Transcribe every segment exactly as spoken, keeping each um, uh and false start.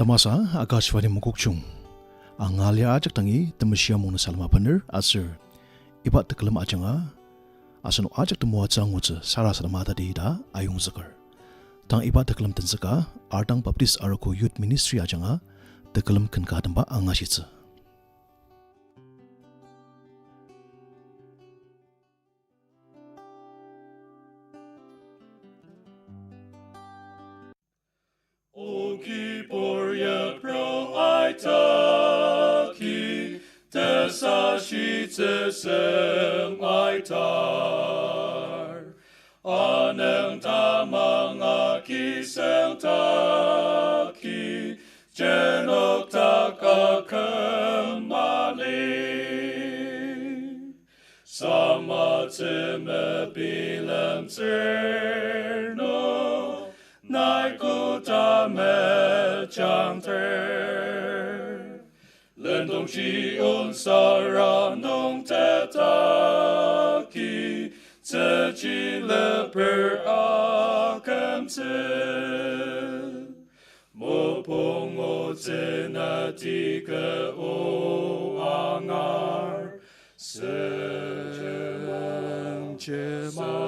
Tamasa Akashvani Mokokchung. Angali ajak dangi temeshi amung nung salem abener aser iba tekülem ajanga asenok ajak temoatsü angutsü sarasadema tati ta ayongzüker. Tang iba tekülem tenzüka, Ardang Baptist Arogo Youth Ministry ajanga tekülem ken ka temba angashitsü. O Kibur yapro aitaki, tesashitsü seng aitar. Anüng tamang agi seng taki, jenok dak aküm mali. Samatsü mebilemtsür nung, nai koda mejangter. Lendong shion sara nung tetaki, tsüchi leper akümtsü. Mopung otsü nati kü o angar, seng jema.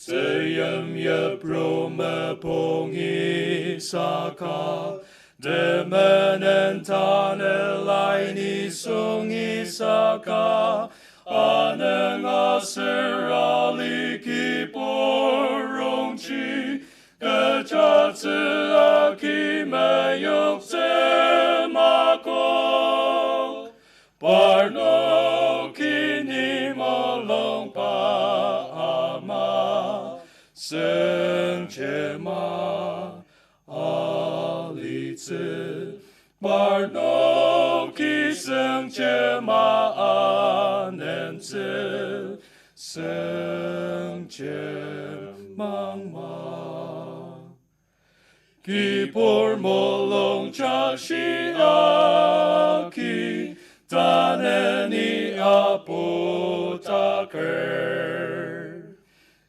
Tzüyim yapro mepungi saka, temenen tanü lai nisung isaka, anüng aser ali Kibur rongji, kechatsü agi meyoktsü makok. Parnoki ni mulungba ama, seng jema alitsü. Parnoki seng jema anentsü, seng jemangma. Kibur mulung jakshi agi, tanü ni apu taker.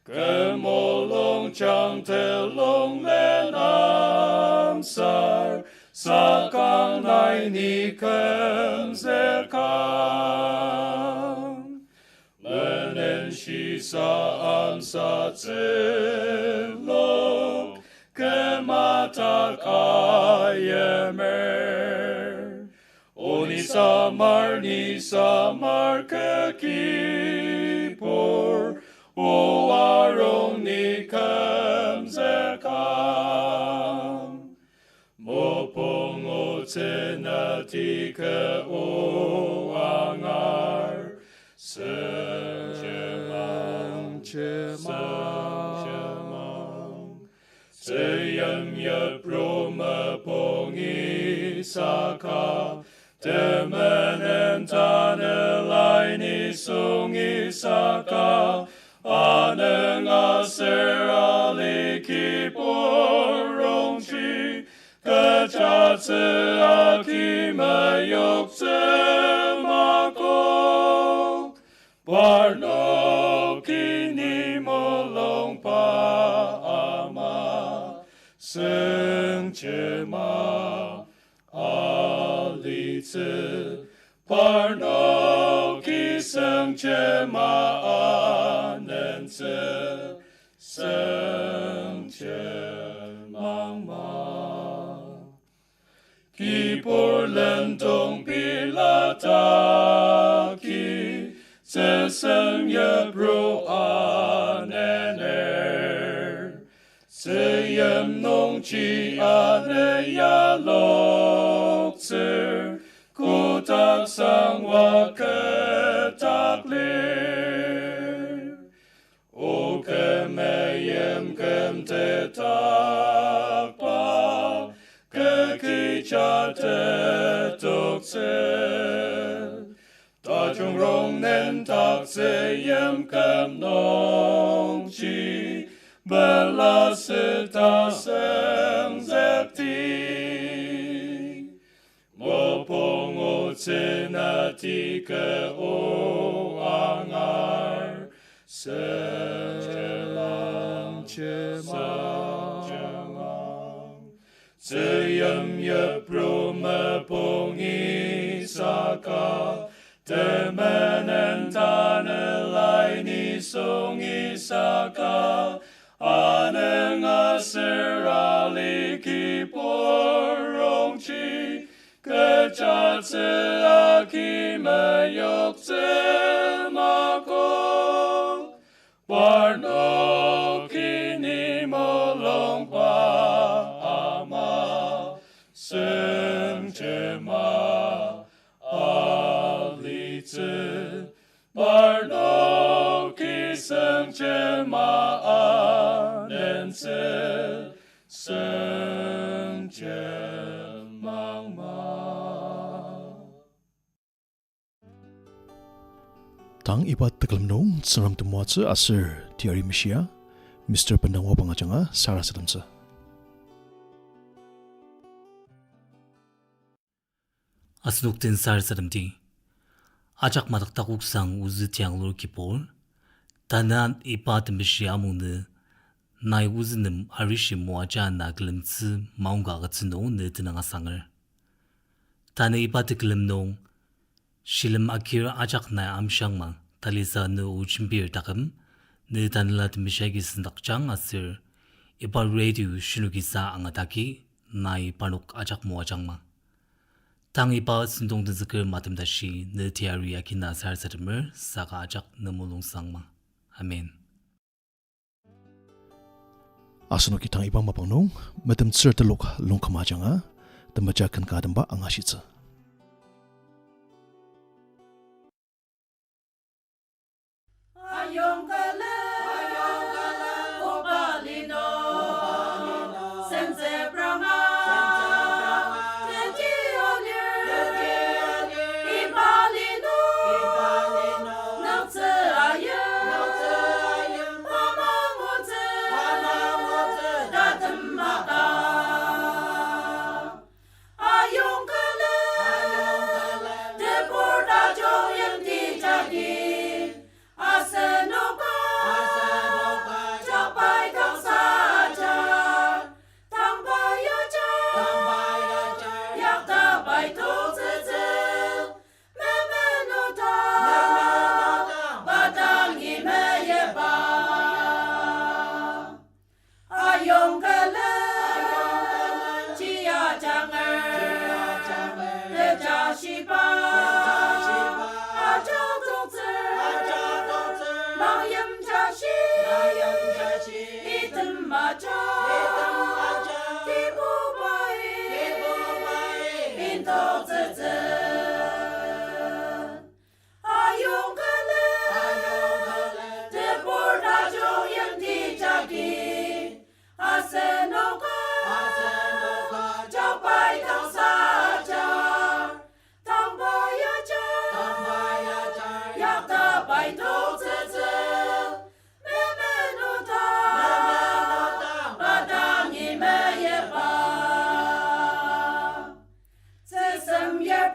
Kü mulung jang telung len amsar, sakang nai ni kümzükang. Lenen shisa amsa tsülu, küma tak ayemer. O ni samar, ni samar kü Kibur, o arung ni kümzükang. Mopung otsü nati kü o angar, seng jemang, seng jemang. Tzüyim yapro mepungi saka, temenen tanü lai nisung isaka, anüng aser ali Kibur rongji, kechatsü agi meyoktsü makok. Parnoki ni mulungba ama, seng jema alitsü. Parnoki seng jema anentsü, seng jemangma. Kibur lendong bilataki, tsüseng yapru anener. Tzüyim nungji anü yaloktsür, kotak sangwa ketak lir. O kü meim küm tetakba, kü kecha tetoktsü. Tajung rong nendaktsü yimküm nungji, bela süta süngzükti. Mopung otsü nati kü o angar, seng jemang, seng jemang. Tzüyim yipru mepongi saka, temenen tanelai nisongi saka, anenga sür ali kibur rongji, kecha tzü aki meyoktsü makok. Parnoki ni mulungba ama, sengjema alitsü. Parnoki sengjema anentsü, sengjemangma. Tang iba tekülem nung Tsüngrem temoatsü aser teyari meshia, Mister Bendang Wapang ajanga sarasademtsü. Asenok den sarasademdi. Ajak madak takoksang ozü tianglur Kibur, tanü iba temeshi amungnü nai ozü nem arishi moaja na külemtsü maongka agütsü nung ne tenüng asanger. Tanü iba tekülem nung, shilem agir ajak nai amshiangma, talisa ne o jembir taküm, ne tanela temeshi agi sendakjang aser iba radio shinokisa angatagi nai parnok ajak moajangma. Tang iba sentong tenzüker matem tashi ne teyari akina sarasademer saka ajak ne mulungsangma. Amen. Asenoki tang iba mapang nung, metemtsür telok lungküm ajanga, temeja ken ka ademba angashitsü. Ayongkele, ayongkele, oba lino, sense pranga, teti olir, iba lino, noktsü ayim, pamang otsü, tatem maka. Ayongkele, tebur tajung yimti jagi, asenoka, jakbai kangsaja, tangbai ajar, yakta bai toktsütsü, memenota, pa dangi meyipa. Ayongkele, chia janger, teja shiba, aja toktsür, mangyim jashi, item aja, Kibubai, intoktsütsü. Ayongkele, tebur tajung yimti jagi, asenoka, jakbai kangsaja, tangbai ajar, yakta bai toktsütsü, memenota, pa dangi meyipa. Tsüsem yir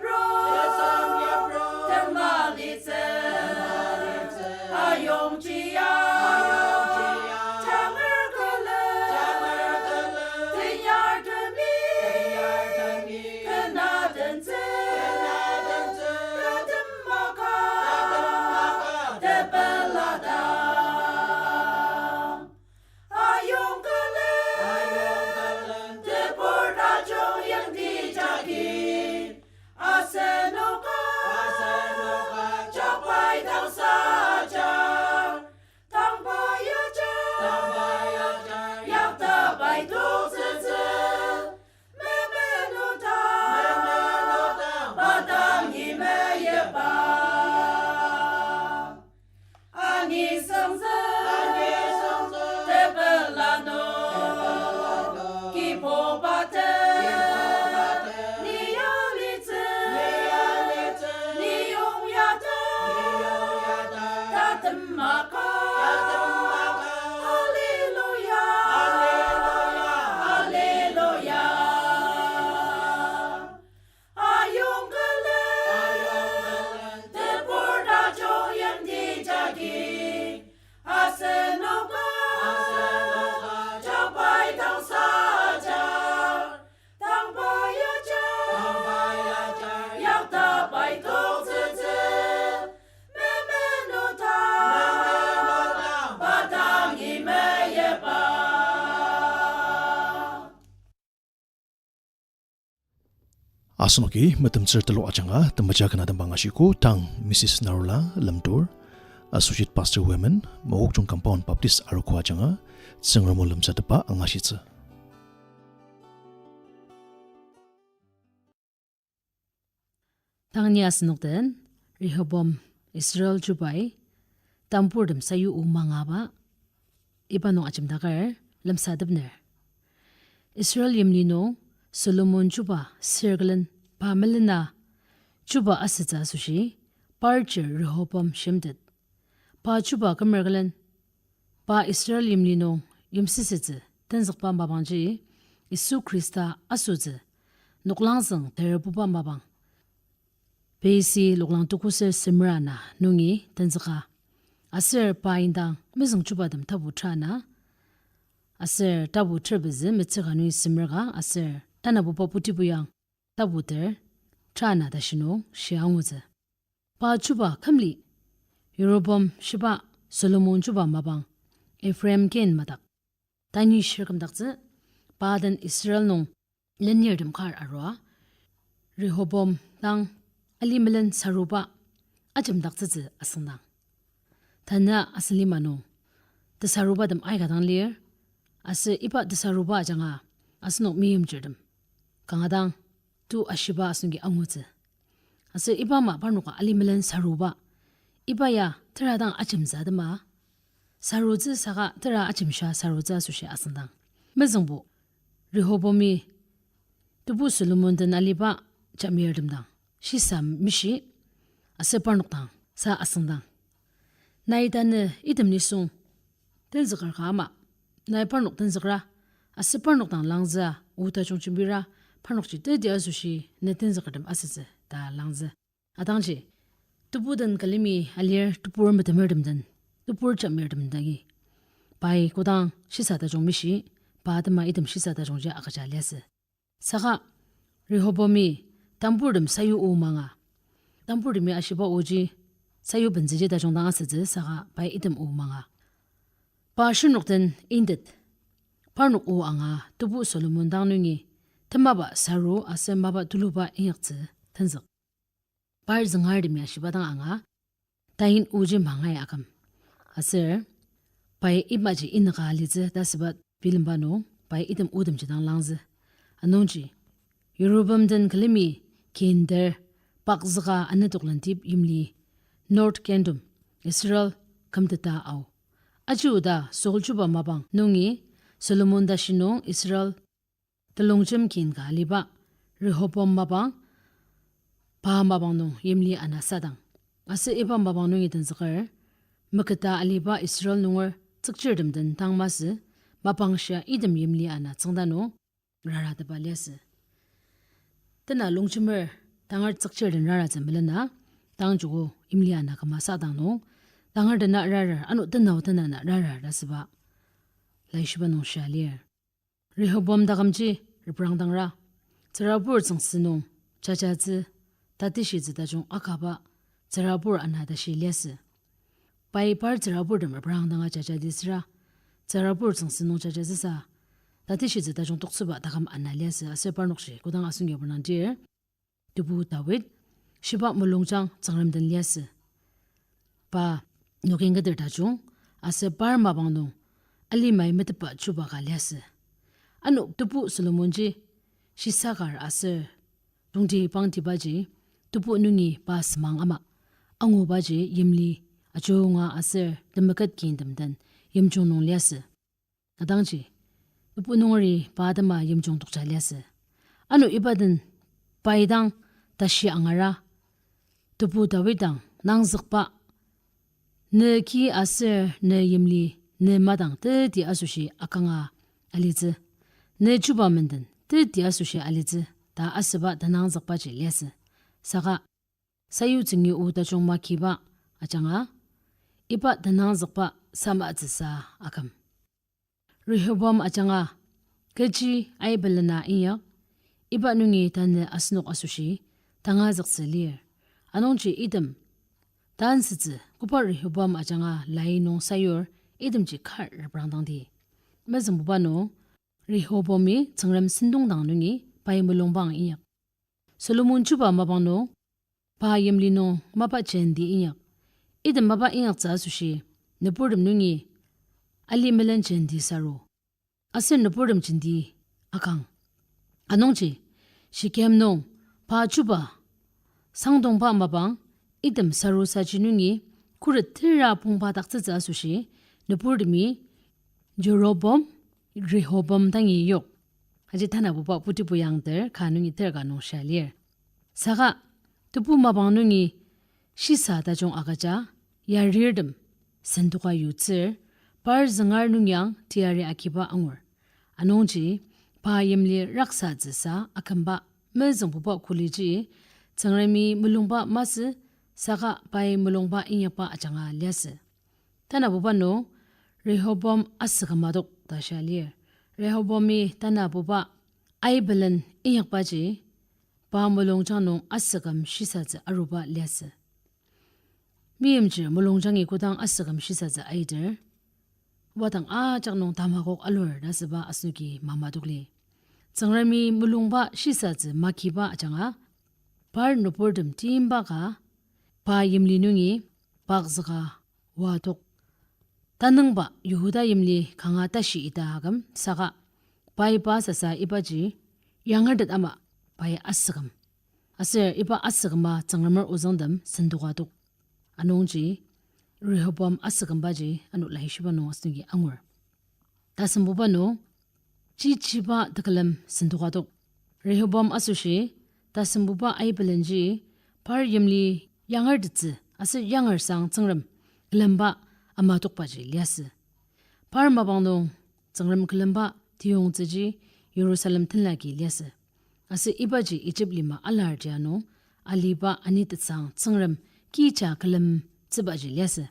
Asenoki metemtsür telok ajanga temaja kena temba angashiko tang Missus Narula Lemtur, Associate Pastor Women, Mokokchung Compound Baptist Arogo ajanga, Tsüngrem o lemsatepa angashitsü. Tang ni asenok den, Rehoboam, Israel chubai, tamburtem sayu o mangaba, iba nung ajemdaker, lemsatepner. Israel yimli nung, Solomon chuba sür külen, pa melena, chuba asütsü asoshi, par chir Rehoboam shimtet. Pa chuba kümer külen, pa Israel yimli nung yimsüsütsü tenzükba mapangji, Yisu Khrista asütsü, noklang züng terebuba mapang. B C noklang tuku ser semer ana nungi tenzüka. Aser pa indang mezüng chubatem tapu tera ana. Aser tapu terpezü metsür ka nungi semer ka aser tanabuba putibu yang tapu ter tera ana tashi nung shia angutsü. Pa chuba kümli, Jeroboam shiba Solomon chuba mapang, Ephraim kin madak. Tanü shir kümdaktsü, pa den Israel nung lenirtem kar arua, Rehoboam dang ali melen saruba ajemdaktsütsü asüngdang. Tanü asen lima nung, tesarubatem aika dang lir, aser iba tesaruba ajanga asenok meimchirtem kanga dang tu ashiba asenoki angutsü. Aser iba ama parnoka ali melen saruba, iba ya tera dang ajemtsü atema, sarutsü saka tera ajemsha sarutsü asoshi asüngdang. Mezüngbo, Rehoboami tebu Solomon den aliba jamir temdang shisa mishi, aser parnok dang sa asüngdang. Nai tanü item nisung tenzüker ka ama, nai parnok tenzükra, aser parnok dang langzüa, o tajung jembira, parnokji teti asoshi ne tenzükertem asütsü ta langzü. Atangji, tebu den külemi alir tebur metemertem den, tebur jamirtem dangi, pai kodang shisa tajung mishi, pa atema item shisa tajungji agüja liasü. Saka Rehoboami tamburtem sayu o manga. Tamburtemi ashiba oji sayu benzüji tajung dang asütsü saka pai item o manga. Pa shirnok den intet. Parnok o anga tebu Solomon dang nungi temaba saru aser mapa tuluba inyaktsü tenzük. Par züngartemi ashiba dang anga, tain oji mangai aküm. Aser, pai ibaji inaka alitsü ta süba bilemba nung, pai item otemji dang langzü. Anungji, Jeroboam den külemi kinder, pakzüka anetoklen tip yimli, North Kingdom, Israel kümteta ao. Aji oda Saul chuba mapang nungi Solomon tashi nung Israel telongjem kin ka aliba Rehoboam mapang, pa mapang nung yimli ana sadang. Aser iba mapang nungi tenzüker, meketa aliba Israel nunger tsükchirtem den tang masü, mapang shia item yimli ana tsüngda nung, raratepa liasü. Tena longjemer tangar tsükchir den raratsü melena, tang joko yimli ana küma sadang nung, tangar dena rarar, ano tenao tenana rarar ta süba laishiba nung shia lir. Rehoboam takümji reprangdangra, tsürabur tsüngsü nung jajatsü, tatishitsü tajung akaba, tsürabur ana tashi liasü. Pai par tsüraburtem reprangdanga jajatsüsüra, tsürabur tsüngsü nung jajatsüsa, tatishitsü tajung toktsüba taküm ana liasü aser parnokji kodang asengi reprangdir, tebu Dawid, shiba mulungjang Tsüngrem den liasü. Pa, nokingketer tajung, aser par mapang nung, alimai metetba chuba ka liasü. Ano tebu Solomonji, shisakar aser, tongtibangtibaji, tebu nungi pa semang ama, angubaji yimli, ajunga aser temeket kintem den, yimjung nung liasü. Atangji, tebu nungeri pa atema yimjung tokja liasü. Ano iba den, pai dang tashi angara, tebu Dawid dang nangzükba, ne ki aser ne yimli ne madang teti asoshi akanga alitsü, ne chuba menden teti asoshi alitsü, ta asüba tenangzükbaji liasü. Saka, sayutsüngi o tajung makiba ajanga, iba tenangzükba samatsüsa aküm. Rehoboam ajanga, kechi aibelena inyak, iba nungi tanü asenok asoshi, tangazüktsü lir. Anungji item, tansütsü, koba Rehoboam ajanga lai nung sayur, itemji kar reprangdangdi. Mezüngbuba nung, Rehoboami Tsüngrem sentongdang nungi pai mulungbang inyak. Solomon chuba mapang nung, pa yimli nung mapa jenti inyak. Item mapa inyaktsü asoshi, nüburtem nungi ali melen jenti saru. Aser nüburtem jenti akang. Anungji, Shekem nung pa chuba sangdongba mapang item sarusaji nungi khuret tera pongba daktsütsü asoshi, nüburtemi Jeroboam, Rehoboam dangi yok. Aji tanabuba putipu yangter ka nungi ter ka nung shia lir. Saka, tebu mapang nungi shisa tajung agüja, yarirtem sendoka yutsür, par züngar nung yang teyari agiba angur. Anungji, pa yimli raksatsüsa akümba mezüngbuba kuliji, Tsüngremi mulungba masü, saka pai mulungba inyakba ajanga liasü. Tanabuba nung Rehoboam asüküma tok ta shia lir. Rehoboami tanabuba aibelen inyakbaji, pa mulungjang nung asüküm shisatsü aruba liasü. Meimchir mulungjangi kodang asüküm shisatsü aiter, wadang ajak nung tamakok alur ta asüba asenoki mamadokli. Tsüngremi mulungba shisatsü makiba ajanga, par nüburtem timba ka, pa yimli nungi pakzüka oa tok. Tanüngba Yihuda yimli kanga tashi ita aküm saka, pai pa sasa ibaji yangertet ama pai asüküm. Aser iba asüküma Tsüngremer ozüngtem sendoka tok. Anungji Rehoboam asükümbaji ano laishiba nung asenoki angur. Tasembuba nung, chichiba tekülem sendoka tok. Rehoboam asoshi, tasembuba aibelenji, par yimli yangertettsü aser yangersang Tsüngrem külemba ama tokbaji liasü. Par mapang nung Tsüngrem külemba tiyongtsüji Yirusalem tenlaki liasü. Aser ibaji Ijip lima alartia nung aliba anitetsang Tsüngrem kija külemtsübaji liasü.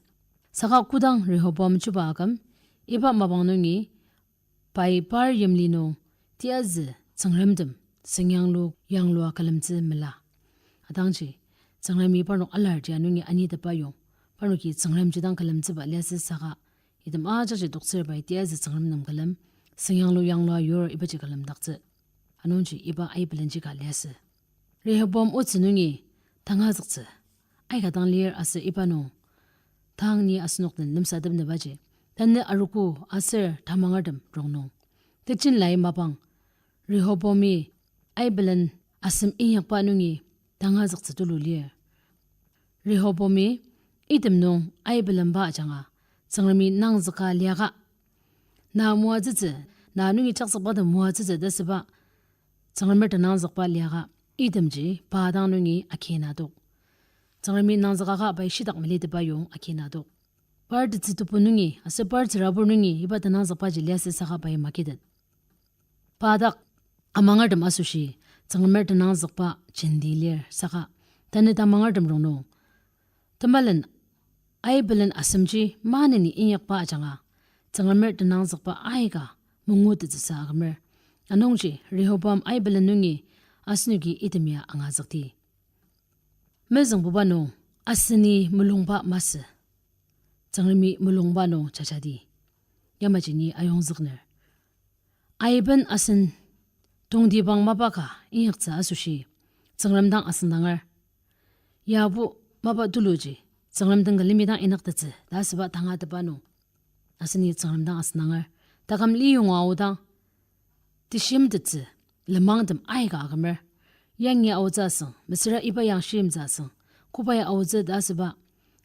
Saka kodang Rehoboam chuba aküm, iba mapang nungi pai par yimli nung tiyazü tsüngremtem sengyanglu yanglua külemtsü mela. Atangji, Tsüngremi parnok alartia nungi anitepa yong, parnoki Tsüngremji dang külemtsüba liasü saka, item ajakji toktsür pai tiyazü tsüngremtem külem, sengyanglu yanglua yur ibaji külemdaktsü. Anungji iba aibelenji ka liasü. Rehoboam otsü nungi tangazüktsü aika dang lir aser iba nung tang ni asenok den lemsatepnübaji, tanü arogo aser tamangertem rongnung, tejin lai mapang Rehoboami aibelen asem inyakba nungi tangazüktsü tulu lir. Rehoboami item nung aibelenba ajanga, Tsüngremi nangzüka liaka, na moatsütsü, na nungi jakzükba den moatsütsü ta asüba, Tsüngremer tenangzükba liaka, itemji pa dang nungi akina tok. Tsüngremi nangzükaka pai shitak melitepa yong akina tok. Par tetsü tebu nungi aser par tsürabur nungi iba tenangzükbaji liasü saka pai makitet. Pa dak amangertem asoshi, Tsüngremer tenangzükba jenti lir saka, tanü tamangertem rongnung, temelen aibelen asemji maneni inyakba ajanga, Tsüngremer tenangzükba aika mangutettsüsa akümer. Anungji Rehoboam aibelen nungi asenoki item ya angazükdi. Mezüngbuba nung, aseni mulungba masü. Tsüngremi mulungba nung jajadi. Yamaji ni ayongzükner. Aiben asen tongtibang mapa ka inyaktsü asoshi, Tsüngrem dang asüngdanger. Yabo mapa tuluji, Tsüngrem den külemi dang inyaktettsü ta asüba tangatetba nung, aseni Tsüngrem dang asüngdanger. Taküm liyonga aodang, teshimtettsü, lenmangtem aika akümer. Yangi aotsü asüng, mesüra iba yang shimtsü asüng, koba ya aotsü ta asüba,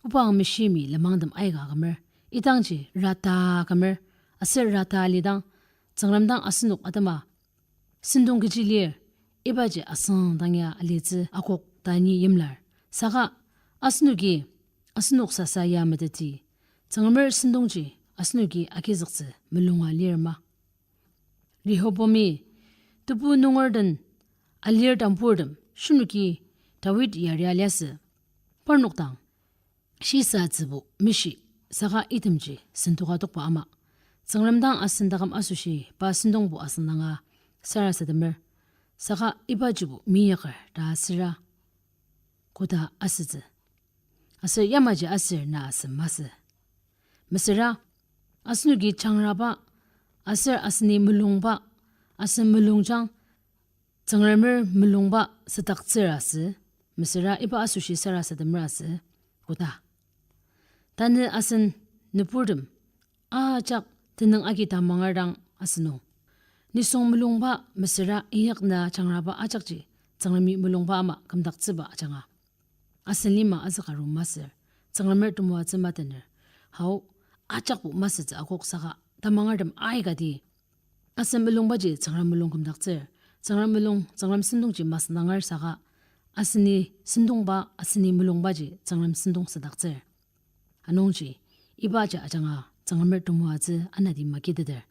koba ang meshimi lenmangtem aika akümer. Idangji rata akümer, aser rata alidang, Tsüngrem dang asenok atema sentong kechi lir, ibaji asüngdang ya alitsü akok ta ni yimlar. Saka asenoki, asenok sasa ya meteti, Tsüngremer sentongji asenoki agizüktsü melunga lir ma? Rehoboami, tebu nunger den alir tamburtem shinoki Dawid yaria liasü. Parnok dang shisatsübo mishi, saka itemji sentoka tokba ama, Tsüngrem dang asen taküm asoshi pa sentongbo asüngdanga sarasademer, saka ibajibo minyaker ta asüra koda asütsü. Aser yamaji aser na asem masü. Mesüra, asenoki jangraba, aser aseni mulungba, asen mulungjang Tsüngremer mulungba sadaktsür asü, mesüra iba asoshi sarasademer asü, koda. Tanü asen nüburtem ajak tenüng agi tamangertem asünung, nisung mulungba mesüra inyakna jangraba ajakji Tsüngremi mulungba ama kümdaktsüba ajanga asen lima azüka aru masür, Tsüngremer temoatsü matener. Hau, ajakbo masütsü akok saka tamangertem aikati asen mulungbaji Tsüngrem mulung kümdaktsür. Tsüngrem mulung, Tsüngrem sentongji masüngdanger saka aseni sentongba, aseni mulungbaji Tsüngrem sentong sadaktsür. Anungji, ibaji ajanga Tsüngremer temoatsü anati makiteter.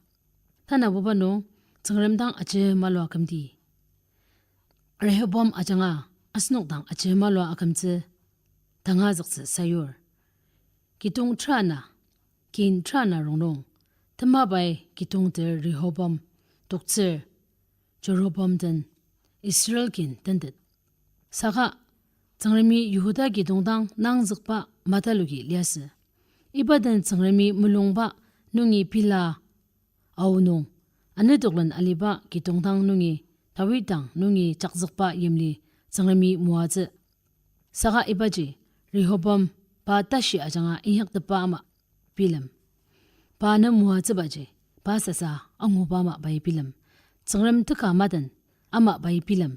Tanabuba nung, Tsüngrem dang ajemalu akümdi Rehoboam ajanga asenok dang ajemalua akümtsü tangazüktsü sayur. Kidong terana, kin terana rongnung, temabai kidong ter Rehoboam, toktsür Jeroboam den Israel kin tentet. Saka Tsüngremi Yihuda kidong dang nangzükba matalogi liasü. Iba den Tsüngremi mulungba nungi pila aonung, anetoklen aliba kidong dang nungi, Dawid dang nungi jakzükba yimli Tsüngremi moatsü. Saka ibaji Rehoboam pa tashi ajanga inyaktepa ama bilem. Pa ne moatsübaji, pa sasa anguba ama pai bilem. Tsüngrem teka maden ama pai bilem.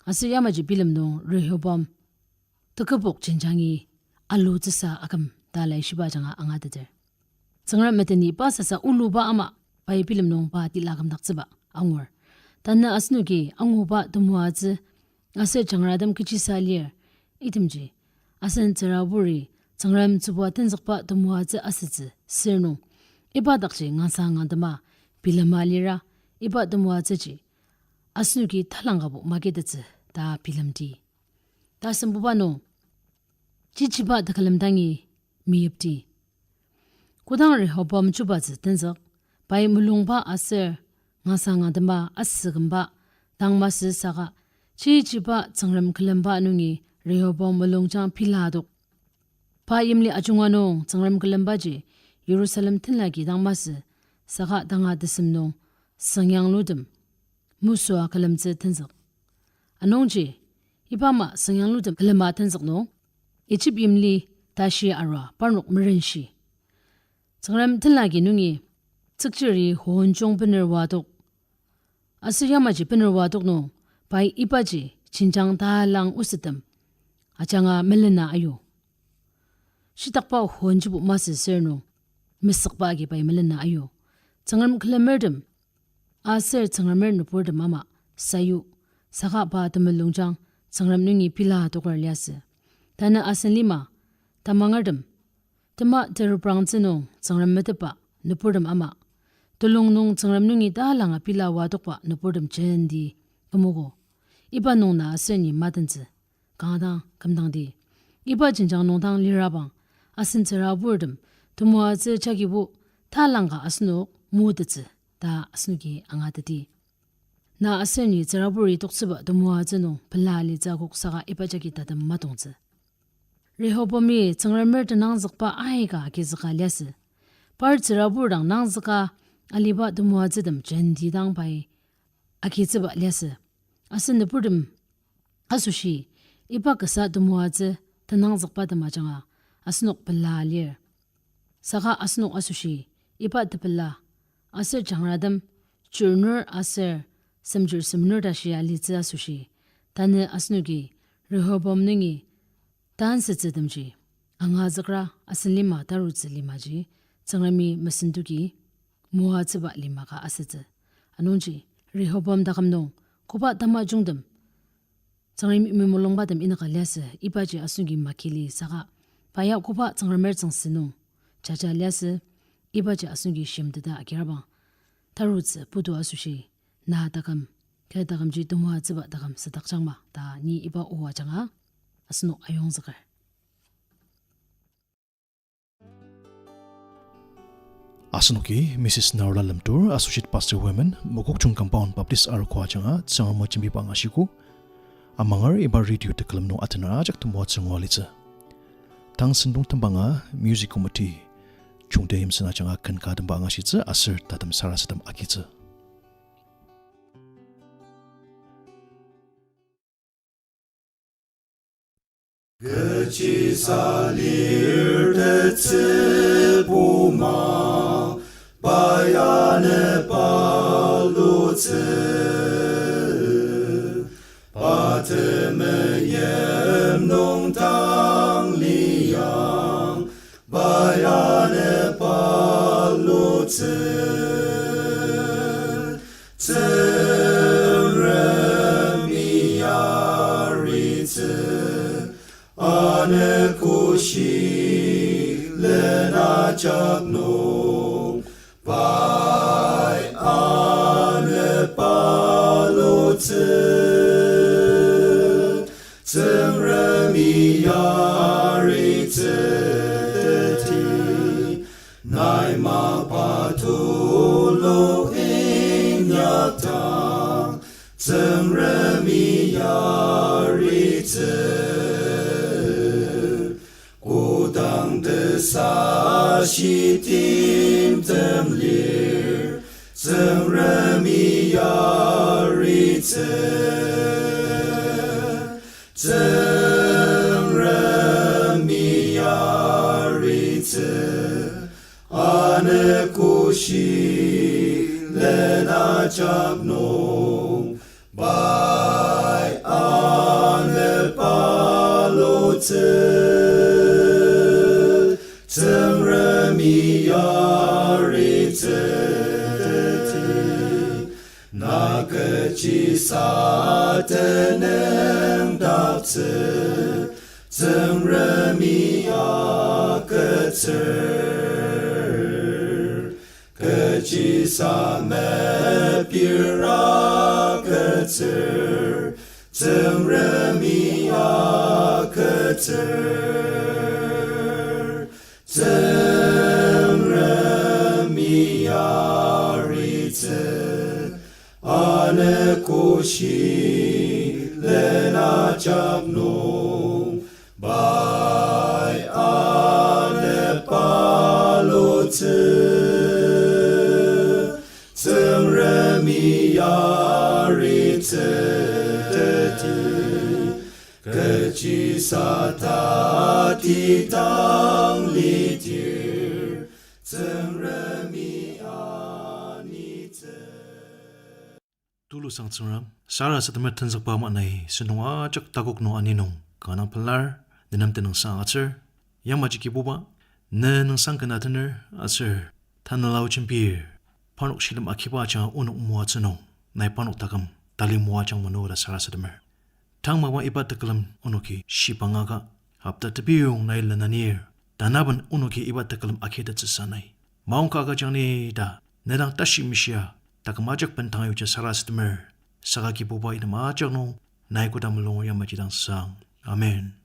Aser yamaji bilem nung Rehoboam tekübok jenjangi alutsüsa aküm ta Laishiba ajanga angateter. Tsüngrem meteni pa sasa uluba ama pai bilem nung pa tila kümdaktsüba angur. Tanü asenoki anguba temoatsü aser jangratem kechisa lir, itemji asen tsüraburi Tsüngrem tsübua tenzükba temoatsü asütsü sür nung, iba dakji ngangsang ngandema bilema lira, iba temoatsüji asenoki talangkabo maketettsü ta bilemdi. Tasembuba nung, chichiba tekülem dangi meyipdi. Kodang Rehoboam chubatsü tenzük, pai mulungba aser ngangsang ngandema asükümba dang masü saka, chichiba Tsüngrem külemba nungi Rehoboam mulungjang piladok. Pa yimli ajunga nung Tsüngrem külembaji Yirusalem tenlaki dang masü saka tanga tesem nung süngyanglutem Mosua külemtsü tenzük. Anungji, iba ama süngyanglutem külema tenzük nung, Ijip yimli tashi arua parnok merenshi. Tsüngrem tenlaki nungi tsükchiri honjung bener oatok. Aser yamaji bener oatok nung, pai ibaji jenjang talang osettem ajanga melena ayu. Shitakba honjibo masü sür nung, mesükba agi pai melena ayu. Tsüngrem külemertem aser Tsüngremer nüburtem ama sayu, saka pa temulungjang Tsüngrem nungi pila toker liasü. Tanü asen lima, tamangertem, tema teruprangtsü nung Tsüngrem metetba nüburtem ama, telung nung Tsüngrem nungi talanga pila oatokba nüburtem jenti kümogo. Iba nung na aser ni matentsü kanga dang kümdangdi. Iba jenjang nung dang lirabang, asen tsüraburtem temoatsü jagibo talangka asenok motettsü ta asenoki angateti. Na aser ni tsüraburi toktsüba temoatsü nung pela alitsü akok saka iba jagi tatem matongtsü. Rehoboami Tsüngremer tenangzükba aika agizüka liasü. Par tsürabur dang nangzüka aliba temoatsütem jenti dang pai agitsüba liasü. Asen nüburtem asoshi, iba kasa temoatsü tenangzükbatem ajanga asenok pela lir. Saka asenok asoshi, iba tepela aser jangratem chirnur aser semchir semnur tashi alitsü asoshi, tanü asenoki Rehoboam nungi tansütsütemji angazükra asen lima tarutsü limaji Tsüngremi mesentoki moatsüba lima ka asütsü. Anungji Rehoboam taküm nung koba tamajungtem Tsüngremi mulungbatem inyaka liasü, ibaji asenoki makili saka, pa ya koba Tsüngremer tsüngsü nung jaja liasü, ibaji asenoki shimteta agirabang tarutsü putu asoshi, na taküm, kü takümji temoatsüba taküm südakjangma ta ni iba o ajanga asenok ayongzüker. Asenoki Missus Narula Lemtur, Associate Pastor Women, Mokokchung Compound Baptist Arogo ajanga Tsüngrem o jembiba angashiko. Amanger iba radio tekülem nung atener ajak temoatsü ngua litsü. Tang sentong tembanga Music Committee chungte yimsen ajanga ken ka temba angashitsü aser tatem sarasadem agitsü. Kechisa lir tetsü puma, pai anepba lutsü. Pa temeim nung tang liang, pai anepba lutsü. Tsüngremi yaritsü, anekoshi lenajak nung, pai anepba lutsü. Tsüngremi yaritsü teti, nai mapa tulu inyakdang, Tsüngremi yaritsü. Kodang tesashi timtem lir, Tsüngremi yaritsü. Tsüngremi yaritsü, anekoshi lenajak nung, pai anepba lutsü. Tsüngremi yaritsü teti, na kechisa tenüngdaktsü, Tsüngremi agütsür. Kechisa mepira agütsür, Tsüngremi agütsür. Tsüngremi yaritsü, anekoshi lenajak nung, pai anepba lutsü. Tsüngremi yaritsü teti, kechisa tati dang lidir, Tsüngremi anitsü. Tulusang Tsüngrem, sarasademer tenzükba ama nai sentong ajak takok nung ani nung kanga pelar, nenem tenüngsang agütsür. Yamaji Kibuba, ne nüngsang ken atener aser tanela o jembir, parnok shilem agiba ajanga onok moatsü nung, nai parnok taküm tali moajang mano ta sarasademer. Tang mapang iba tekülem onoki shibangaka, hopta tebiyong nai lenanir, tanaben onoki iba tekülem agitettsüsa nai maongka agüjang ni ta, ne dang tashi mishia, taküm ajak bendang yuja sarasademer. Saka Kibuba, item ajak nung nai koda mulung yamaji dang sang. Amen.